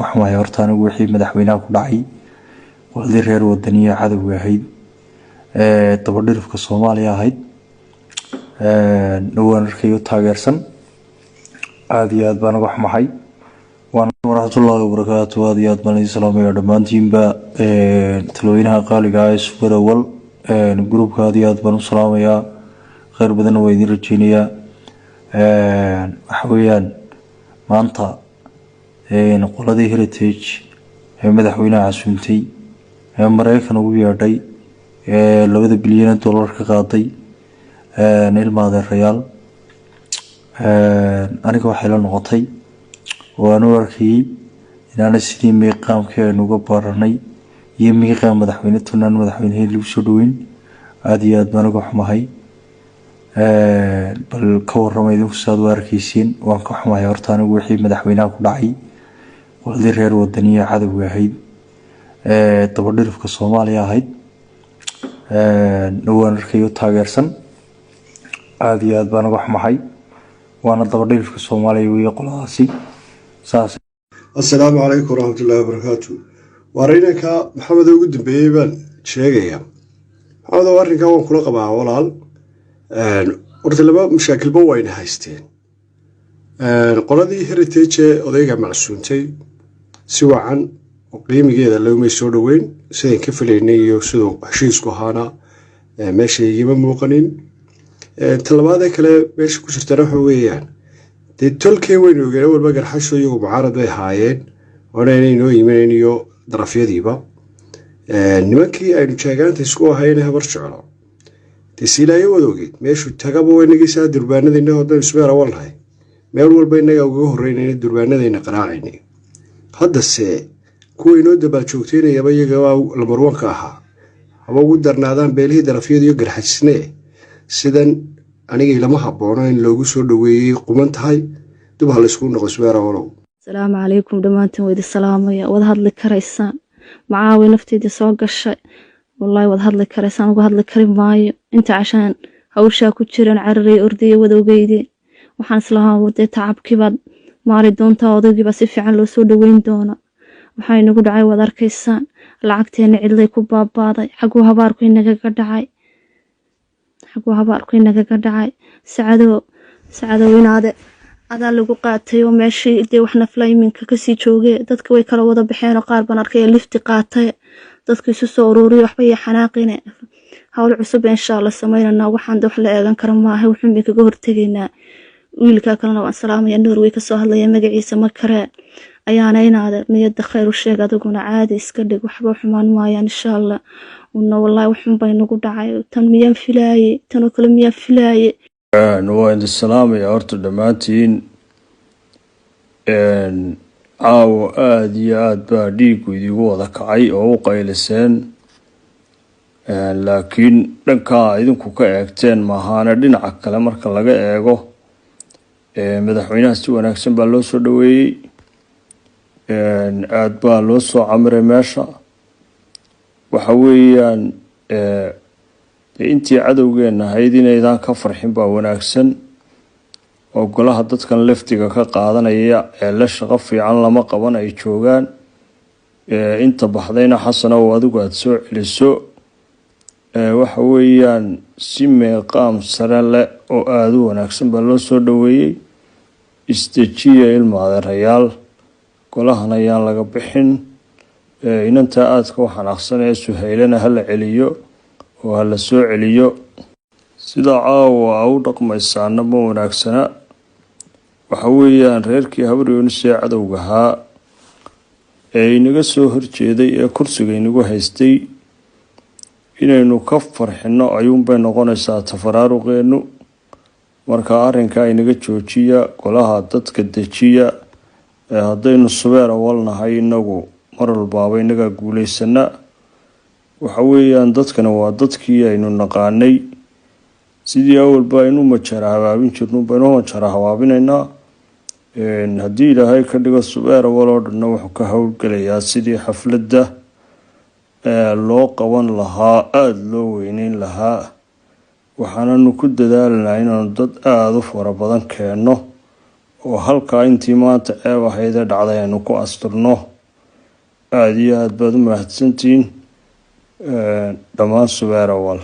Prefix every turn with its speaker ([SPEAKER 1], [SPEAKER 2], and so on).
[SPEAKER 1] Ka xumahay horta anigu wixii madaxweynaha ku dhacay, qoladii reer Wadaniya cadowga ahayd ee dabadhilifka Soomaaliya ahayd waan arkayo taageersan. Aada iyo aad baan uga xumahay. Waraxmatullaahi wabarakaatu. Aada iyo aad baan idin salaamaya dhammaantiinba. Talooyinaha qaaliga ah ee Super Awal groupka aada iyo aad baan u salaamayaa, kheyr badanna waa idin rajeynayaa. Waxa weeyaan maanta qoladii Heritage ee madaxweynaha casuuntay ee Mareykan ugu yeedhay ee 2da bilyan ee dollar ka qaaday, ilma adeerayaal, aniga waxay la noqotay oo aan u arkayey inaana sidii miiqaamkii aynu uga baranay iyo miiqaam madaxweyne tunaan madaxweynehii lagu soo dhaweyn. Aada iyo aad baan uga xumahay. Bal ka warrama idinku saad u arkeysiin. Waan ka xumahay horta anigu wixii madaxweynaha ku dhacay, qoladii reer Wadaniya cadowga ahayd ee dabadhilifka Soomaaliya ahayd waan arkayo taageersan. Aada iyo aad baan uga xumahay, waana dabadhilifka Soomaaliya weeye qoladaasi saas.
[SPEAKER 2] Assalaamu calaykum waraxmatullaahi wabarakaatu. Waar inanka Maxamed ugu dambeeyey baan sheegayaa. Maxamedow, arrinkaa waan kula qabaa walaal. Horta laba mashaakilba wayna haysteen. Qoladii Heritage ee odayga macsuuntay si wacan oo qiimigeeda loomay soo dhoweyn sidayn ka filaynay iyo siduu heshiisku ahaana meesha igama muuqanin. Talabaadee kale meesha ku jirtana waxa weeyaan, dee tolkee waynu ogeen awalba Garxasho iyagu mucaarad bay ahaayeen, oona inay noo yimayn iyo darafyadiiba nimankii aynu jaagaanta isku ahayne Habar Jeclo. Dee Siilaayo waad ogeed meeshuu tagaba waynagiisaa durbaanadayna hodaynu Subeer Awal nahay, meel walba innagaa ugaga horreynayna, durbaanadayna qaraacaynay. Haddase kuwa inoo dabaal joogteynayaba iyagabaa lamarwanka ahaa, haba ugu darnaadaan beelihii darafyada iyo Garxajisne. Sidan aniga ilama habboono in loogu soo dhoweeyey quman tahay. Dub ha layskugu noqo, Subeer Awalow.
[SPEAKER 3] Asalaamu calaykum dhammaantiin, waa idin salaamaya. Wad hadli karaysaan macaawi nafteedii soo gashay wallaahi. Wad hadli karaysaan, uga hadli kari maayo inta cashaan hawshaa ku jiran cararay ordaya wadowgeydii. Waxaan islahaa dee tacabkiibaad maali doontaa, odaygiibaa si fiican loo soo dhaweyn doona. Waxaa inagu dhacay waad arkaysaan. Lacagteena cidlay ku baabaaday. Xaguu habaarku inagaga dhacay? Xaguu habaarku inagaga dhacay? Sacadow, Sacadow, inaade adaa lagu qaatay oo meeshii dee wax nafla iminka kasii joogee. Dadka way kala wada baxeen oo qaar baan arkay lifti qaatay. Dadka isu soo uruuriya, waxba iyo xanaaqine. Hawl cusub insha Allah sameynanaa. Waxaan de wax la eegan kara maaha, wuxuun bay kaga hortegaynaa. Wiilka kalena waan salaamaya, Norway kasoo hadlaya, magaciisa ma karee. Ayaana inaade niyada khayr u sheeg, adiguna caadi iska dhig, waxba xumaan maayaan insha Allah. Una wallaahi waxun bay nagu dhacay. Tan miyaan filaaye? Tanoo kale miyaan filaaye?
[SPEAKER 4] Waa idin salaamaya horta dhammaantiin. Caawo aada iyo aada baa dhiigu idigu wada kacay oo u qayliseen, laakiin dhankaa idinku ka eegteen maahaane dhinaca kale marka laga eego, madaxweynaha si wanaagsan baa loo soo dhaweeyey, aada baa loo soo camiray meesha. Waxa weeyaan intii cadowgeena ahayd inaydaan ka farxin baa wanaagsan, oo golaha dadkan leftiga ka qaadanaya ee la shaqo fiican lama qaban ay joogaan. Inta baxdayna, Xasanow, adigu aada soo celiso. Waxa weeyaan si meeqaam sare leh oo aada u wanaagsan baa loo soo dhaweeyey. Isdejiya, ilma adeerayaal, golahan ayaan laga bixin. Inantaa aadka u xanaaqsanaya Suhaylana hala celiyo oo hala soo celiyo. Sida caawa a u dhaqmaysaana ma wanaagsana. Waxa weeyaan reerkii Habar Yoonis ee cadowgahaa ee inaga soo horjeeday ee kursiga inagu haystay inaynu ka farxino ayuunbay noqonaysaa tafaraaruqeennu. Marka arrinkaa inaga joojiya, golaha dadka dejiya. Haddaynu Subeer Awal nahay, inagu mar walbaaba inagaa guuleysana. Waxa weeyaan dadkana waa dadkii aynu naqaanay. Sidii awalba aynu majara habaabin jirno baynu majara habaabinaynaa. Haddii Ilaahay ka dhigo, Subeer Awal oo dhanna wuxuu ka howlgelayaa sidii xafladda loo qaban lahaa, aada loo weyneyn lahaa. Waxaananu ku dadaalanaa inaanu dad aada u fara badan keenno oo halkaa intii maanta ceeb ahaydee dhacday aynu ku asturno. Aada iyo aad baad u mahadsantihiin dhammaan Subeer Awal.